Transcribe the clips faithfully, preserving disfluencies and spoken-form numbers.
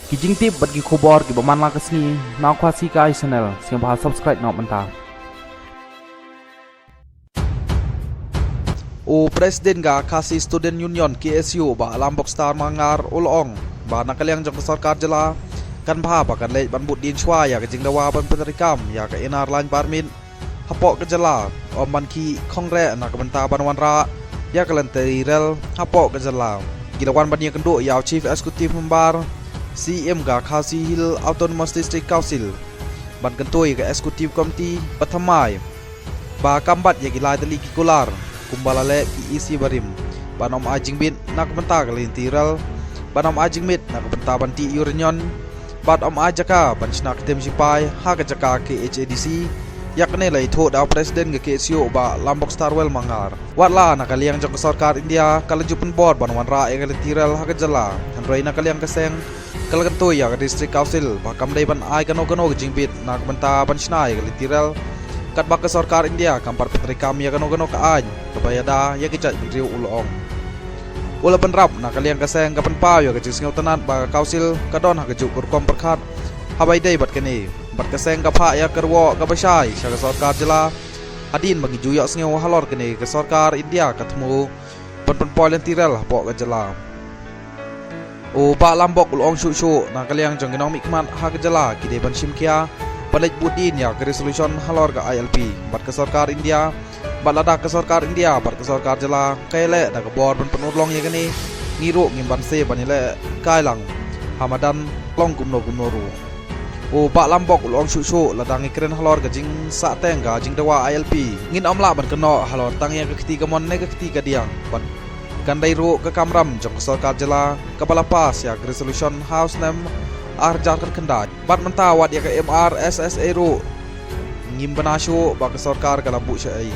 Ki jingtip bad ki khubor kiba man la ka sngi na Khasi Kai Channel, sngewbha subscribe noh mynta. U President ka Khasi Student Union, K S U, Bah Lambokstar Mangar, u la ong ba na ka liang jong ka sorkar jylla kan bha ba kan leit ban bud dien shuwa ïa ka jingdawa ban pyntreikam ïa ka Inner Line Permit hapoh ka jylla, ym ban khih khongre na ka bynta ban wanrah ïa ka lynti rel hapoh ka jylla. Ki la wan ban ïakynduh ïa u Chief Executive Member, C E M ka Khasi Hills Autonomous District Council, ban kyntu ïa ka Executive Committee ba thymmai ba kam bat ïa ki lai tylli ki kular kumba la leh ki E C barim, ban ym ai jingbit na ka bynta ka lynti rel, ban ym ai jingbit na ka bynta ban tih ïa u rynïeng, bad ym ai jaka ban shna ktien sipai ha ka jaka K H A D C ïa kane la ïathuh da u President ka K S U, Bah Lambokstar Mangar. Wat la na ka liang jong ka sorkar India ka la ju pynbor ban wanrah ïa ka lynti rel ha ka jylla, hynrei na ka liang ka seng ka la kyntu ïa ka District Council ba kam dei ban ai kano kano ka jingbit na ka bynta ban shna ïa ka lynti rel, katba ka sorkar India kam pat pyntreikam ïa kano kano ka aiñ kaba ïada ïa ki jaitbynriew, u la ong. U la bynrap na ka liang ka seng ka pynpaw ïa ka jingsngewtynnad ba ka Council ka don ha kajuh ka rukom pyrkhat ha ba ïadei bad kane, bad ka seng ka phah ïa ka rwoh kaba shai sha ka sorkar jylla hadien ba ngi ju ïohsngew halor kane ka sorkar India ka thmu ban pynpoi lynti rel hapoh ka jylla. U Bah Lambok u la ong shuh shuh na ka liang jong ki nongmihkhmat ha ka jylla ki dei ban shim khia ban leit bud dien ïa ka resolution halor ka I L P bad ka sorkar India, bad lada ka sorkar India bad ka sorkar jylla ka ïaleh da ka bor ban pynurlong ïa kane, ngi ruh ngim banse ban ïaleh kai lang ha madan long kumno kumno ruh. U Bah Lambok u la ong shuh shuh, lada ngi kren halor ka jingsahteng ka jingdawa I L P, ngin ym lah ban kynnoh halor tang ïa ka kti kamon ne ka kti kadiang, bad kan dei ruh ka kamram jong ka sorkar jylla kaba la pass ïa ka resolution ha u snem ar hajar khatkhyndai. Bad mynta wat ïa ka M R S S A ruh ngim bna shuh ba ka sorkar ka la buh shaei.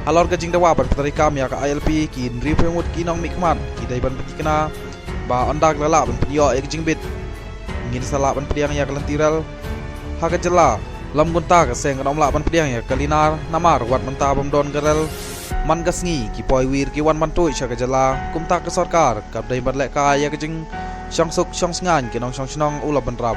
Halor ka jingdawa ban pyntreikam ïa ka I L P, ki hynriewphew ngut ki nongmihkhmat ki dei ban pynthikna ba ynda ki la lah ban pynïoh ïa ka jingbit, ngin sa lah ban pdiang ïa ka lynti rel ha ka jylla. Lym kumta ka seng kan ym lah ban pdiang ïa ka linar, namar wat mynta bym don ka rel man ka sngi, ki poiwir ki wan ban tuid sha ka jylla. Kumta ka sorkar ka dei ban leh kai ïa ka jingshongsuk shongsngaiñ ki nongshong shnong, u la bynrap.